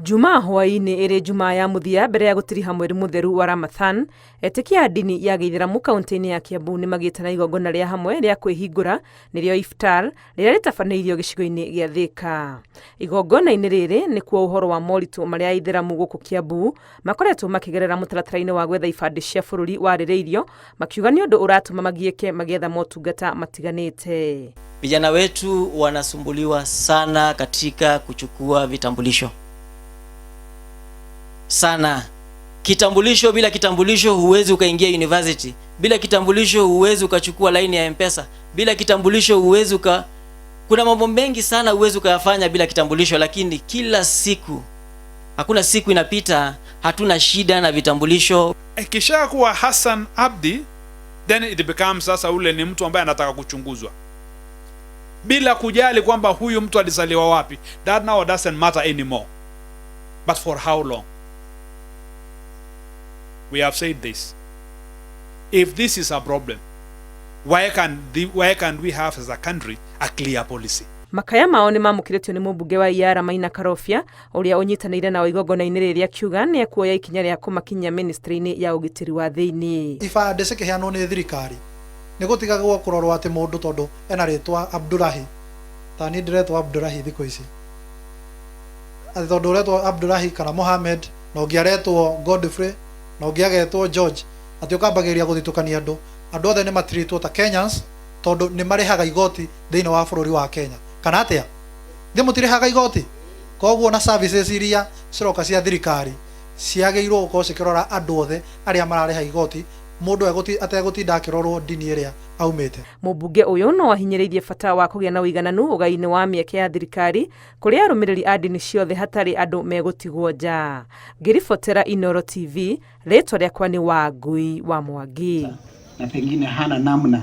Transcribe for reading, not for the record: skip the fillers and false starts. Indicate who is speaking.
Speaker 1: Jumaa hwaĩ-inĩ ĩrĩ Jumaa ya mũthia mbere ya gũtiriha mweri mũtheru wa Ramadhan, etĩkia a ndini ya gĩithĩramu kaunti-inĩ ya Kiambu nĩ magĩte na igongona rĩa hamwe rĩa kwĩhingũra nĩrĩo Iftar rĩrĩa rĩtabanĩirio gĩcigo-inĩ gĩa Thika. Igongona-inĩ rĩrĩ nĩkuo ũhoro wa moritũ marĩa aithĩramu gũkũ Kiambu makoretwo makĩgerera mũtaratara-inĩ wa gwetha ibandĩ cia bũrũri warĩrĩirio, makiuga nĩ ũndũ ũratũma magiĩke magĩetha motungata matiganĩte.
Speaker 2: Vijana wetu wanasumbuliwa sana katika kuchukua vitambulisho sana. Kitambulisho, bila kitambulisho huwezi ukaingia university, bila kitambulisho huwezi ukachukua laini ya M-Pesa, bila kitambulisho huwezi uka, kuna mambo mengi sana huwezi ukayafanya bila kitambulisho, lakini kila siku, hakuna siku inapita hatuna shida na vitambulisho.
Speaker 3: Ikisha kuwa Hassan Abdi, then it becomes sasa ule ni mtu ambaye anataka kuchunguzwa bila kujali kwamba huyu mtu alizaliwa wapi. That now doesn't matter anymore. But for how long? We have said this. If this is a problem, why can't we have as a country a clear policy?
Speaker 1: Makaya mao nĩ mamũkĩrĩtio nĩ mũmbunge wa Iyara Maina Karobia ũrĩa ũnyitanĩire nao igongona-inĩ rĩrĩ akiuga nĩ ekuoya ikinya rĩa kũmakinyia ministry-inĩ ya ũgitĩri wa thĩinĩ.
Speaker 4: Ibandĩ cikĩheanwo nĩ thirikari nĩ gũtigagwo kũrorwo atĩ mũndũ tondũ ena rĩtwa Abdulahi, ta niĩ ndĩretwo Abdulahi thikũ ici, atĩ tondũ ũretwo Abdulahi kana Mohamed na ũngĩ aretwo Godfrey na ũngĩ agetwo George, atĩ ũkambagĩrĩria gũthitũkania andũ. Andũ othe nĩ matiritwo ta Kenyans tondũ nĩ marĩhaga igoti thĩinĩ wa bũrũri wa Kenya, kana atĩa? Thĩ mũtirĩhaga igoti? Koguo na services iria ciroka cia thirikari ciagĩrĩirwo gũkorwo cikĩrora andũ othe arĩa mararĩha igoti, mũndũ ategũtinda akĩrorwo ndini ĩrĩa aumĩte.
Speaker 1: Mũmbunge ũyũ no ahinyĩrĩirie bata wa kũgĩa na ũigananu ũgai-inĩ wa mĩeke ya thirikari kũrĩ arũmĩrĩri a ndini ciothe hatarĩ andũ megũtigwo nja. Ngĩribotera Inooro TV, rĩtwa rĩakwa nĩ Wangui wa Mwangi.
Speaker 5: Na pengine hana namna.